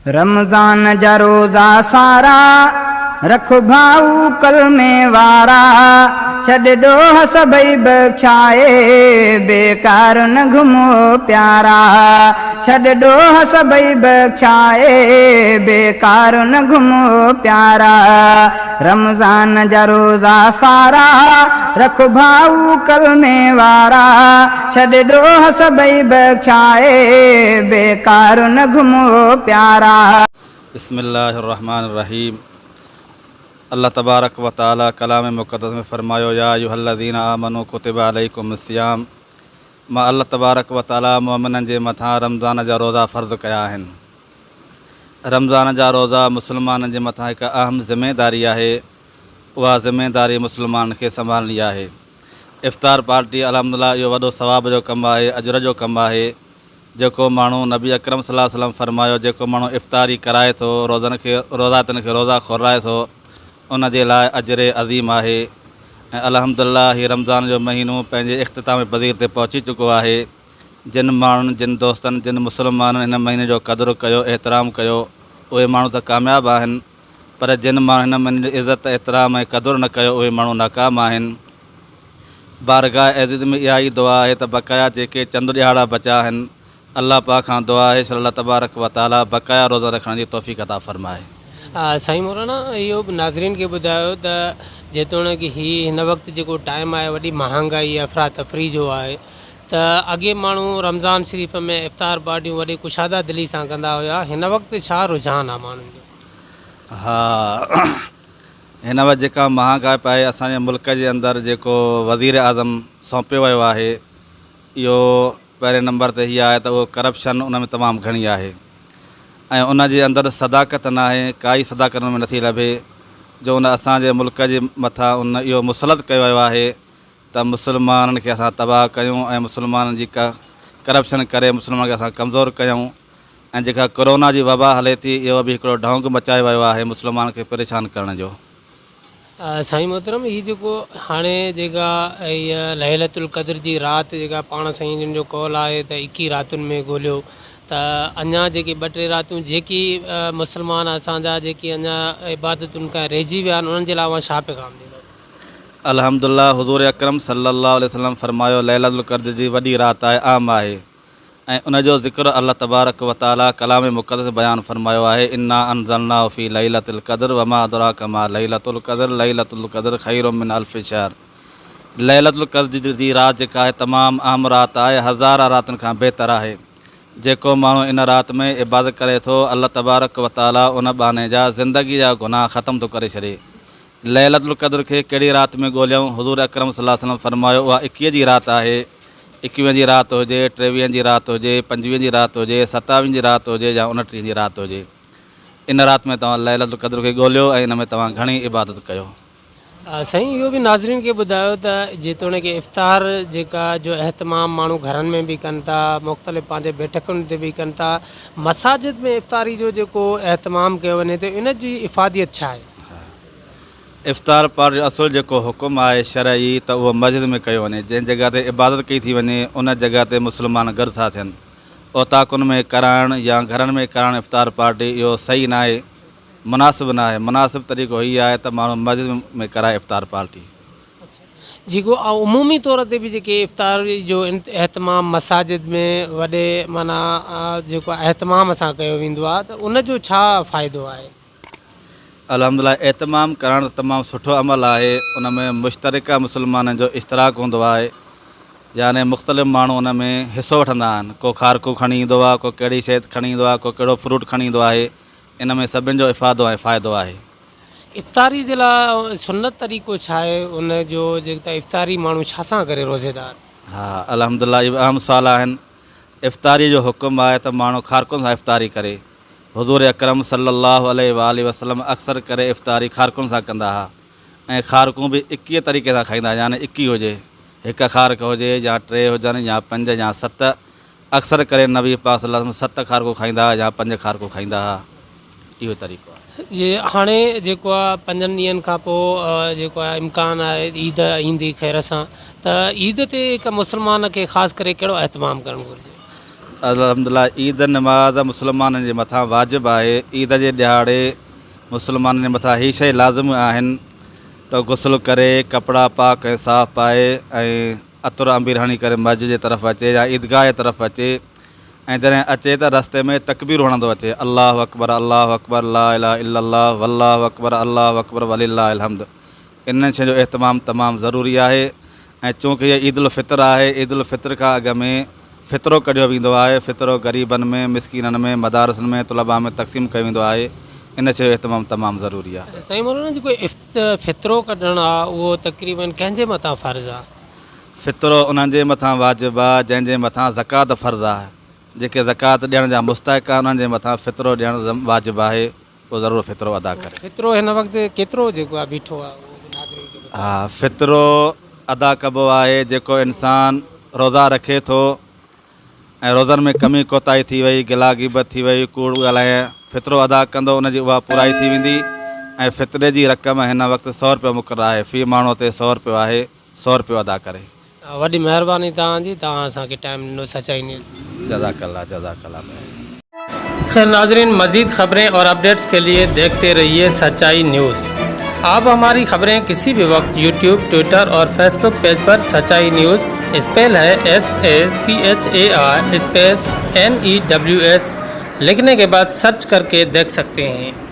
رمضان جا روزا سارا، رک ڀائو ڪلمي وارا، ڇڏ ڏوهه سڀئي بخشائي، بيڪار نه گهم او پيارا، ڇڏ ڏوهه سڀئي بخشائي، بيڪار نه گهم او پيارا، رمضان جا روزا سارا، رک ڀائو ڪلمي وارا، ڇڏ ڏوهه سڀئي بخشائي، بيڪار نه گهم او پيارا. بسم الله الرحمٰن الرحيم الله تبارڪ و تعالي ڪلام مقدس ۾ فرمايو يا ايها الذين آمنوا ڪتب عليڪم الصيام مان الله تبارڪ و تعالي مؤمنن جي مٿان رمضان جا روزا فرض ڪيا آهن. رمضان جا روزا مسلمانن جي مٿان هڪ اهم ذميداري آهي، اها ذميداري مسلمانن کي سنڀالڻي آهي. افطار پارٽي الحمدلله اهو وڏو ثواب جو ڪم آهي، اجر جو ڪم آهي، جيڪو ماڻهو نبي اڪرم صلي الله عليه وسلم فرمايو جيڪو ماڻهو افطاري ڪرائي ٿو، روزن کي روزائتن کي روزا خورائي ٿو، ان جي لاء اجر عظيم آهي ۽ الحمدلله هي رمضان جو مهينو پنهنجي اختتام پذير تي پهچي چڪو آهي. جن ماڻهن، جن دوستن، جن مسلمانن هن مهيني جو قدر ڪيو، احترام ڪيو، اهي ماڻهو ته ڪامياب آهن، پر جن ماڻهن هن مهيني جو عزت، احترام ۽ قدر نه ڪيو، اهي ماڻهو ناڪام آهن. بارگاهه عزيز ۾ اها ئي دعا آهي ته بقايا جيڪي چند ڏهاڙا بچيا آهن، الله پاڪ کان دعا آهي شل الله تبارڪ و تعاليٰ بقايا روزا رکڻ جي توفيق عطا فرمائي. سائين مولانا اهو به ناظرين کي ٻڌايو ته جيتوڻيڪ هي هن وقت جيڪو ٽائيم آهي وڏي مهانگائي افراتفري جو آهي ته اڳي ماڻهو رمضان شريف ۾ افطار پارٽيون وڏي ڪشاده دلي سان ڪندا هيا هن وقت ڇا رجحان آ ماڻهن جو؟ ها هن وقت جيڪا مهانگائپ آهي اسان جي ملڪ جي اندر جيڪو وزير اعظم سونپيو ويو آهي اهو پهرين نمبر تي هي آهي ته اهو ڪرپشن ان ۾ تمام گهڻي آهي ۽ ان جي اندر صداقت ناهي ڪائي صداقت ان ۾ نٿي لڀي جو ان اسان جي ملڪ جي مٿان ان اهو مسلط ڪيو ويو آهي ته مسلمانن کي اسان تباهه ڪيون ۽ مسلمانن جي ڪرپشن ڪري مسلمانن کي اسان ڪمزور ڪيون ۽ جيڪا ڪورونا جي وبا هلي ٿي اهو به هڪڙو ڍونگ مچايو ويو آهي مسلمانن کي پريشان ڪرڻ جو. سائين محترم هي جيڪو هاڻي جيڪا هيء ليلة القدر جي رات جيڪا پاڻ سائين جن جو قول آهي ته ايڪيهه راتن ۾ ڳوليو ته اڃا جيڪي ٻه ٽي راتيون جيڪي مسلمان اسان جا جيڪي اڃا عبادتن کان رهجي ويا آهن انهن جي لاء اوهان ڇا پيغام ڏيندو؟ الحمد لله حضور اڪرم صلي الله عليه وسلم فرمايو ليلة القدر جي وڏي رات آهي اهم آهي ۽ ان جو ذڪر الله تبارڪ و تعالي ڪلام مقدس ۾ بيان فرمايو آهي انا انزلناه في ليلة القدر وما ادراک ما ليلة القدر ليلة القدر خير من الف شهر ليلة القدر جي رات جيڪا آهي تمام اهم رات آهي هزارها راتن کان بهتر آهي جيڪو ماڻهو ان رات ۾ عبادت ڪري ٿو الله تبارڪ و تعالي ان ٻانهي جا زندگي جا گناهه ختم ٿو ڪري ڇڏي ليلة القدر کي ڪهڙي رات ۾ ڳوليائون؟ حضور اڪرم صلي الله عليه وسلم فرمايو، اها ايڪيهه جي رات آهي. ايڪويهين جي رات هجي، ٽيويهين جي رات هجي، پنجويهين جي رات هجي، ستاويهين جي رات هجي يا اڻٽيهين جي رات هجي. ان رات ۾ توهان ليلة القدر کي ڳوليو ۽ ان ۾ توهان گهڻي عبادت ڪيو. سائين اهو به ناظرين کي ٻڌايو ته جيتوڻيڪ افطار جيڪا جو اهتمام ماڻهو گهرن ۾ به ڪن ٿا مختلف پنهنجي بيٺڪن تي به ڪن ٿا مساجد ۾ افطاري جو جيڪو اهتمام ڪيو وڃي ٿو ان جي افاديت ڇا آهي؟ افطار پارٽي جو اصل جيڪو حڪم آهي شرعي ته اهو مسجد ۾ ڪيو وڃي جنهن جڳهه تي عبادت ڪئي ٿي وڃي ان جڳهه تي مسلمان گڏ ٿا ٿين اوطاقن ۾ ڪرائڻ يا گهرن ۾ ڪرائڻ افطار پارٽي اهو صحيح ناهي مناسب ناهي مناسب طريقو هي آهي ته ماڻهو مسجد ۾ ڪرائي افطار پارٽي. جيڪو عمومي طور تي به جيڪي افطار جو اهتمام مساجد ۾ وڏي معنيٰ جيڪو اهتمام سان ڪيو ويندو آهي ته ان جو ڇا فائدو آهي؟ الحمدلله اهتمام ڪرڻ ته تمام سٺو عمل آهي ان ۾ مشترڪه مسلمانن جو اشتراڪ هوندو آهي يعني مختلف ماڻهو ان ۾ حصو وٺندا آهن ڪو کارڪو کڻي ايندو آهي ڪو ڪهڙي شيء کڻي ايندو آهي ڪو ڪهڙو فروٽ کڻي ايندو آهي ان ۾ سڀن جو افادو ۽ فائدو آهي. افطاري جي لاء سنت طريقو ڇا آهي ان جو جيڪتا افطاري ماڻهو ڇا سان ڪري روزيدار. ها الحمدلله اهي به اهم سوال آهن افطاري جو حڪم آهي ته ماڻهو کارڪن سان افطاري ڪري حضور اڪرم صلّي اللّٰه عليه واٰله وسلّم اڪثر ڪري افطاري کارڪن سان ڪندا ها ۽ کارڪون به اڪيء طريقي سان کائيندا ها يعني اڪي هجي، هڪ کارڪ هجي يا ٽي هجن يا پنج يا ست، اڪثر ڪري نبي پاڪ صلّي اللّٰه عليه وسلّم ست کارڪون کائيندا ها يا پنج کارڪون کائيندا ها، اهو طريقو آهي. جي هاڻي جيڪو آ پنجن ڏينهن کان پوء جيڪو آ امڪان آهي عيد ايندي خير سان ته عيد تي هڪ مسلمان کي خاص ڪري ڪهڙو اهتمام ڪرڻ گهرجي؟ الحمدلله عيد نماز مسلمانن جي مٿان واجب آهي. عيد جي ڏهاڙي مسلمانن جي مٿان هي شيء لازم آهن ته غسل ڪري، ڪپڙا پاڪ ۽ صاف پائي ۽ عطر عنبير هڻي ڪري مسجد جي طرف اچي يا عيدگاهه جي طرف اچي ۽ جڏهن اچي ته رستي ۾ تڪبيرون هڻندو اچي، الله اڪبر الله اڪبر لا اله الا الله والله اڪبر الله اڪبر ولله الحمد. انهن شين جو اهتمام تمام ضروري آهي ۽ چونڪه هيء عيد الفطر آهي، عيد الفطر کان اڳ ۾ فطرو ڪڍيو ويندو آهي، فطرو غريبن ۾، مسڪينن ۾، مدارسن ۾ طلباء ۾ تقسيم ڪيو ويندو آهي، ان شيء جو اهتمام تمام ضروري آهي. سائين مولانا جيڪو فطرو ڪڍڻ آ اهو تقريبن ڪنهن جي مٿان فرض آ؟ فطرو انهن جي مٿان واجب آ جنهن جي مٿان زڪوات فرض آهي، جيڪي زڪوات ڏيڻ جا مستحق آهن انهن جي مٿان فطرو ڏيڻ واجب آهي. اهو ضرور فطرو ادا ڪري. فطرو هن وقت ڪيترو جيڪو آهي بيٺو آهي اهو به ناظرين کي ٻڌايو. ها فطرو ادا ڪبو آهي جيڪو انسان روزا رکي ٿو ۽ روزن ۾ ڪمي ڪوتاهي ٿي وئي گلا غيبت ٿي وئي ڪوڙ ڳالهائين فطرو ادا ڪندو ان جي اها پورائي ٿي ويندي ۽ فطري جي رقم هن وقت سئو رپيو مقرر آهي في ماڻهو تي سئو رپيو آهي سئو رپيو ادا ڪري. وڏي مهرباني توهان جي توهان اسان کي ٽائيم ڏنو سچائي نيوز. جزاڪ الله جزاڪ الله مهرباني. خير ناظرين مزيد خبرين اور اپڊيٽس کے لئے ديکھتي رھيي سچائي نيوز آپ ھماري خبرين ڪسي بھي وقت يوٽيوب ٽوئٽر اور فيسبوڪ پيج پر سچائي نيوز اسپيل ھي S A C H A I space N E W S لکھني کے بعد سرچ ڪر ڪي ديکھ سکتي ھين.